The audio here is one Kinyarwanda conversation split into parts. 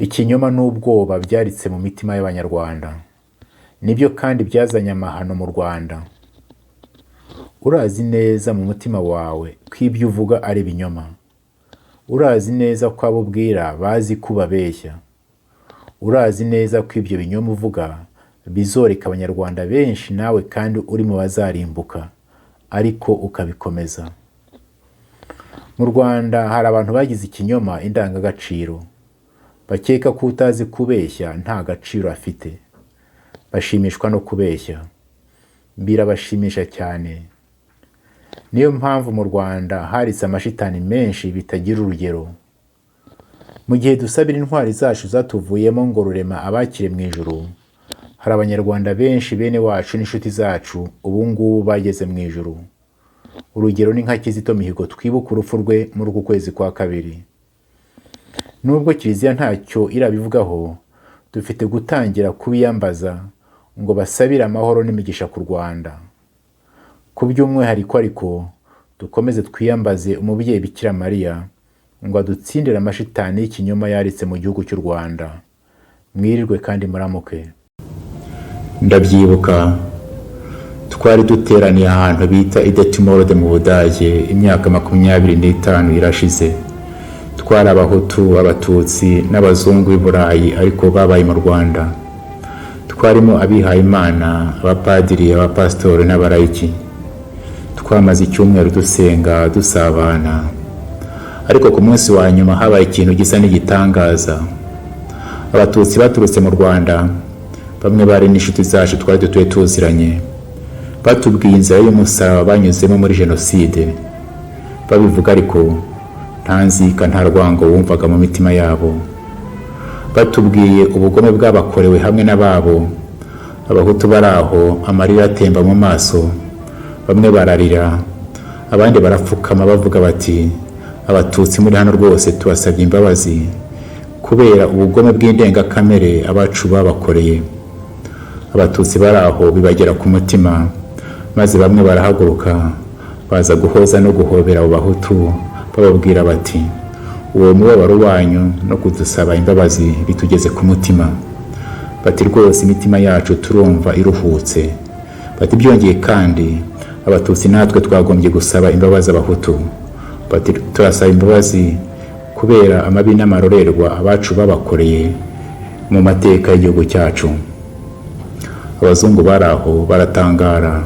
Ikinyoma n'ubwoba byaritse mu mitima y'Abanyarwanda. Nibyo kandi byazanye amahano mu Rwanda. Urazi neza mu mutima wawe ko ibyo uvuga ari ibinyoma. Urazi neza ko abo ubwira bazi ko ubabeshya. Urazi neza ko ibyo binyoma uvuga bizoreka Abanyarwanda benshi, nawe kandi uri mu bazarimbuka, ariko ukabikomeza. Mu Rwanda hari abantu bagize ikinyoma indangagaciro, bakeka ko utazi kubeshya nta gaciro afite. Bashimishwa no kubeshya, birabashimisha cyane. Niyo mpamvu mu Rwanda haritse amashitani menshi bitagira urugero. Mu gihe dusabira intwari zacu zatuvuyemo ngo Rurema abakire mu ijuru, hari Abanyarwanda benshi bene wacu n'inshuti zacu ubu ngubu bageze mu ijuru. Urugero ni nka Kizito Mihigo, twibuka urupfu rwe muri uku kwezi kwa kabiri. Nubwo Kiliziya ntacyo irabivugaho, dufite gutangira kubiyambaza ngo basabire amahoro n'imigisha ku Rwanda. Ku by'umwihariko ariko, dukomeze twiyambaze umubyeyi Bikira Mariya ngo adutsindire amashitani y'ikinyoma yaritse mu gihugu cy'u Rwanda. Mwirirwe kandi muramuke. Ndabyibuka twari duteraniye ahantu bita i Detmold mu Budage, imyaka 25 irashize. Twari Abahutu, Abatutsi n'abazungu b'i Burayi ariko babaye mu Rwanda. Twarimo abihayimana, abapadiri, abapasitori n'abarayiki. Twamaze icyumweru dusenga, dusabana, ariko ku munsi wa nyuma habaye ikintu gisa n'igitangaza. Abatutsi baturutse mu Rwanda, bamwe bari n'inshuti zacu twari dutuye tuziranye, batubwiye inzira y'umusaraba banyuzemo muri jenoside. Babivuga ariko nta nzika, nta rwango wumvaga mu mitima yabo. Batubwiye ubugome bwabakorewe hamwe n'ababo. Abahutu bari aho, amarira atemba mu maso, bamwe bararira, abandi barapfukama, bavuga bati: "Abatutsi muri hano rwose tubasabye imbabazi kubera ubugome bw'indengakamere abacu babakoreye." Abatutsi bari aho bibagera ku mutima, maze bamwe barahaguruka baza guhoza no guhobera abo Bahutu, bababwira bati: "Uwo mubabaro wanyu no kudusaba imbabazi bitugeze ku mutima." Bati: "Rwose imitima yacu turumva iruhutse." Bati: "Byongeye kandi, Abatutsi natwe twagombye gusaba imbabazi Abahutu." Bati: "Turasaba imbabazi kubera amabi n'amarorerwa abacu babakoreye mu mateka y'igihugu cyacu." Abazungu bari aho baratangara,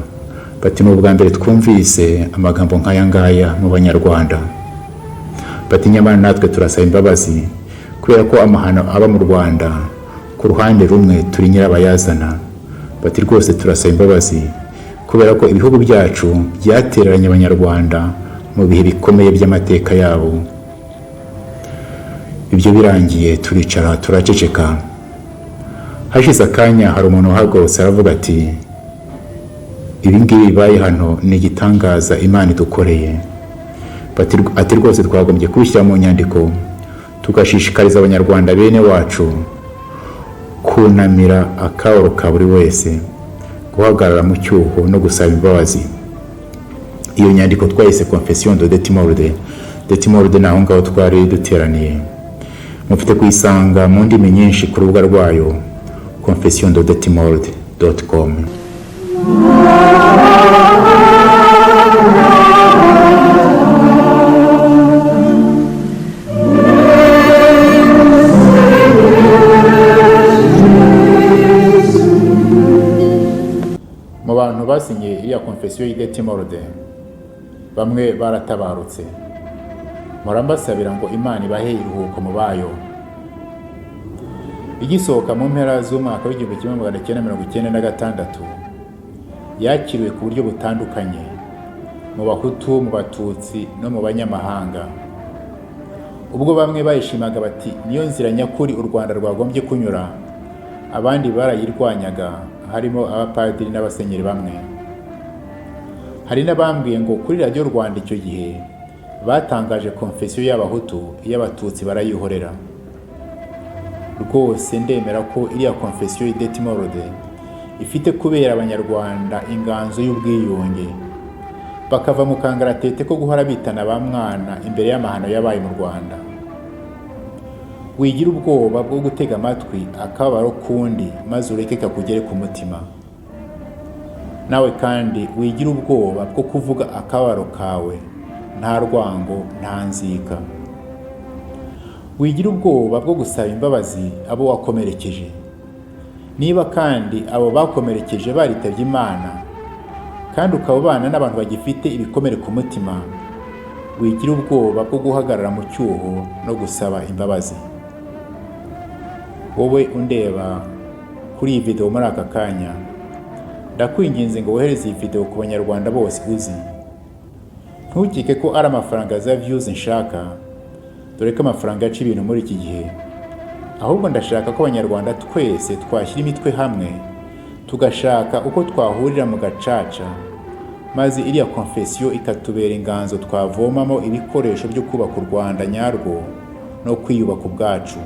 bati: "Ni ubwa mbere twumvise amagambo nk'aya ngaya mu Banyarwanda." Bati: "Nyamara natwe turasaba imbabazi kubera ko amahano aba mu Rwanda, ku ruhande rumwe turi nyirabayazana." Bati: "Rwose turasaba imbabazi kubera ko ibihugu byacu byatereranye Abanyarwanda mu bihe bikomeye by'amateka yabo." Ibyo birangiye turicara, turaceceka. Hashize akanya hari umuntu uhagurutse aravuga ati: "Ibi ngibi bibaye hano ni igitangaza Imana idukoreye." Ati: "Rwose twagombye kubishyira mu nyandiko, tugashishikariza Abanyarwanda bene wacu kunamira akababaro ka buri wese, guhagarara mu cyuho no gusaba imbabazi." Iyo nyandiko twayise Confession de Detmold. Detmold ni aho ngaho twari duteraniye. Mufite kuyisanga mu ndimi nyinshi ku rubuga rwayo confessiondedetmold.com. Mu bantu basinye iriya Confession y'i Detmold, bamwe baratabarutse. Murambasabira ngo Imana ibahe iruhuko mu bayo. Igisohoka mu mpera z'umwaka w'1996, yakiriwe ku buryo butandukanye mu Bahutu, mu Batutsi no mu banyamahanga. Ubwo bamwe bayishimaga bati: "Niyo nzira nyakuri u Rwanda rwagombye kunyura", abandi barayirwanyaga, harimo abapadiri n'abasenyeri bamwe. Hari n'abambwiye ngo kuri Radiyo Rwanda icyo gihe batangaje Confession y'Abahutu, iy'Abatutsi barayihorera. Rwose ndemera ko iriya Confession y'i Detmold ifite kubera Abanyarwanda inganzo y'ubwiyunge, bakava mu kangaratete ko guhora bitana ba mwana imbere y'amahano yabaye mu Rwanda. Wigira ubwoba bwo gutega amatwi akababaro k'undi maze ureke kakugere ku mutima. Nawe kandi wigira ubwoba bwo kuvuga akababaro kawe, nta rwango, nta nzika. Wigira ubwoba bwo gusaba imbabazi abo wakomerekeje. Niba kandi abo bakomerekeje baritabye Imana, kandi ukaba ubana n'abantu bagifite ibikomere ku mutima, wigira ubwoba bwo guhagarara mu cyuho no gusaba imbabazi. Wowe undeba kuri iyi video muri aka kanya, ndakwinginze ngo wohereze iyi video ku Banyarwanda bose uzi. Ntukeke ko ari amafaranga za views nshaka, dore ko amafaranga aca ibintu muri iki gihe. Ahubwo ndashaka ko Abanyarwanda twese twashyira imitwe hamwe, tugashaka uko twahurira mu gacaca, maze iriya confession ikatubera inganzo twavomamo ibikoresho byo kubaka u Rwanda nyarwo no kwiyubaka ubwacu.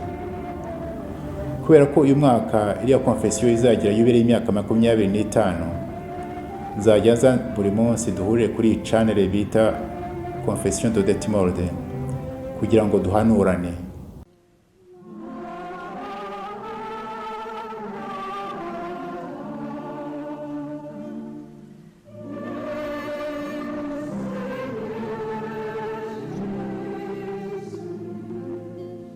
Kubera ko uyu mwaka iriya confession izagira yubile y'imyaka 25, nzajya nza buri munsi duhurire kuri iyi channel bita Confession de Detmold kugira ngo duhanurane.